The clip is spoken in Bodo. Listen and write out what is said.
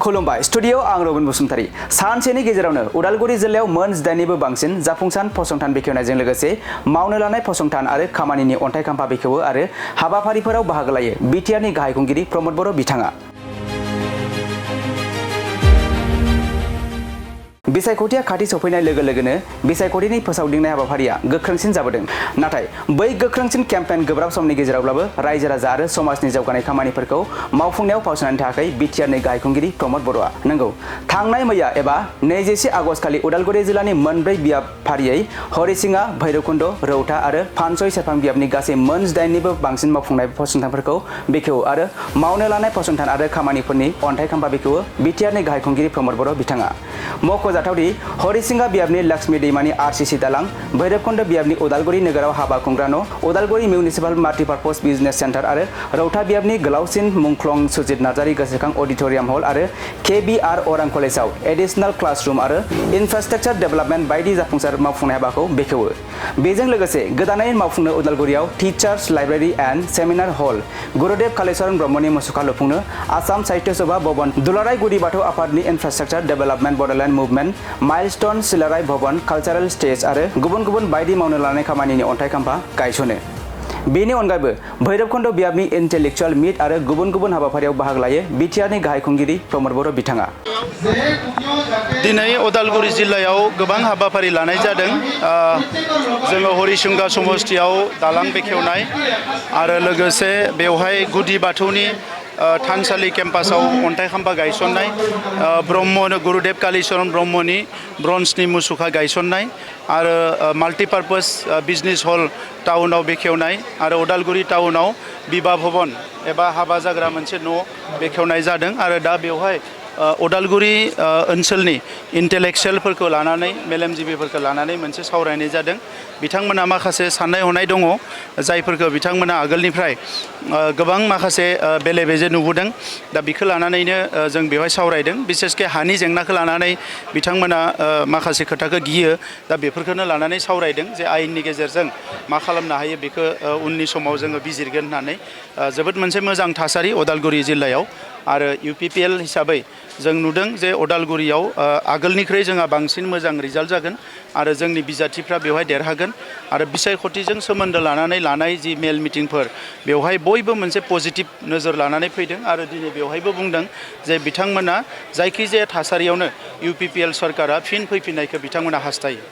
खुलुमबाय स्टुडियो आं रबिन बसुमतारी सानसेनि गेजेरावनो उदालगुरि जिल्लायाव मोन 8निबो बांसिन जाफुंसार फसंथान बेखेवनायजों लोगोसे मावनो लानाय फसंथान आरो खामानिनि अन्थाइ खाम्फा बेखेवो आरो हाबाफारिफोराव बाहागो लायो बिटिआरनि गाहाय खुंगिरि प्रमद बर' बिथाङा। बिसायख'थिया खाथि सफैनाय लोगो लोगोनो बिसायख'थिनि फोसावदिंनाय हाबाफारिया गोख्रोंसिन जाबोदों। नाथाय बै गोख्रोंसिन केम्पेइन गोब्राब समनि गेजेरावब्लाबो रायजो राजा आरो समाजनि जौगानाय खामानिफोरखौ मावफुंनायाव फावसायनानै थायाखै बिटिआरनि गाहाय खुंगिरि प्रमद बर'आ। नंगौ, थांनाय मैया एबा 21 आगस्ट खालि उदालगुरि जिल्लानि मोनब्रै बियाब फारियै हरिसिङा, भैरबकुन्द, रौता आरो फानसय सेरफां बियाबनि गासै मोन 8निबो बांसिन मावफुंनाय फसंथानफोरखौ बेखेवो आरो मावनो लानाय फसंथान आरो खामानिफोरनि अन्थाइ खाम्फा बेखेवो बिटिआरनि गाहाय खुंगिरि प्रमद बर' बिथाङा। मख'जाथावदि हरिसिङा बियाबनि लक्ष्मी दैमानि आरसिसि दालां, भैरबकुन्द बियाबनि उदालगुरि नोगोराव हाबा खुंग्रा न', उदालगुरि मिउनिसिपाल माल्टिपार्पस बिजनेस सेन्टार आरो रौता बियाबनि गोलावसिन मुंख्लं सुजित नार्जारी गोसोखां अडिट'रियाम हल आरो केबिआर अरां कलेजाव एडिशनेल क्लासरुम आरो इनफ्रास्ट्राक्चार डेभेलपमेन्ट बायदि जाफुंसार मावफुंनाय हाबाखौ बेखेवो। बेजों लोगोसे गोदानै मावफुंनो उदालगुरियाव टिचार्स लाइब्रेरि एन्ड सेमिनार हल, गुरुदेव कालीचरण ब्रह्मनि मुसुखा लुफुंनो आसाम साहित्य सभा भवन, दुलाराय गुदि बाथौ आफादनि इनफ्रास्ट्राक्चार डेभेलपमेन्ट बड'लेण्ड मुभमेन्ट, माइलस्टोन सिलाराय भवन, कालचारेल स्टेज आरो गुबुन गुबुन बायदि मावनो लानाय खामानिनि अन्थाइ खाम्फा गायसनो। बेनि अनगायैबो भैरबकुन्द बियाबनि इन्टेलेक्चुवेल मिट आरो गुबुन गुबुन हाबाफारियाव बाहागो लायो बिटिआरनि गाहाय खुंगिरि प्रमद बर' बिथाङा। दिनै उदालगुरि जिल्लायाव गोबां हाबाफारि लानाय जादों। जोङो हरिसिंगा समस्थियाव दालां बेखेवनाय आरो लोगोसे बेवहाय गुदि बाथौनि थानसालि केम्पासाव अन्थाइ खाम्फा गायसननाय, ब्रह्मनो गुरुदेव कालीचरण ब्रह्मनि ब्रन्जनि मुसुखा गायसननाय आरो माल्टिपार्पस बिजनेस हल टाउनाव बेखेवनाय आरो उदालगुरि टाउनाव बिबाह भवन एबा हाबा जाग्रा मोनसे न' बेखेवनाय जादों आरो दा बेवहाय उदालगुरि ओनसोलनि इन्टेलेक्सुवेलफोरखौ लानानै मेलेमजिबिफोरखौ लानानै मोनसे सावरायनाय जादों। बिथांमोना माखासे साननाय हनाय दङ जायफोरखौ बिथांमोना आगोलनिफ्राय गोबां माखासे बेले बेजे नुबोदों। दा बेखौ लानानैनो जों बेवहाय सावरायदों। बिसेसके हानि जेंनाखौ लानानै बिथांमोना माखासे खोथाखौ गियो। दा बेफोरखौनो लानानै सावरायदों जे आयेननि गेजेरजों मा खालामनो हायो बेखौ उननि समाव जोङो बिजिरगोन होननानै। जोबोद मोनसे मोजां थासारि उदालगुरि जिल्लायाव आरो इउपिपिएल हिसाबै जों नुदों जे उदालगुरियाव आगोलनिख्रुइ जोंहा बांसिन मोजां रिजाल्ट जागोन आरो जोंनि बिजाथिफ्रा बेवहाय देरहागोन आरो बिसायख'थिजों सोमोन्दो लानानै लानाय जि मेल मिटिंफोर बेवहाय बयबो मोनसे पजिटिभ नोजोर लानानै फैदों आरो दिनै बेवहायबो बुंदों जे बिथांमोना जायखिजाया थासारियावनो इउपिपिएल सरकारा फिन फैफिननायखौ बिथांमोना हास्थायो।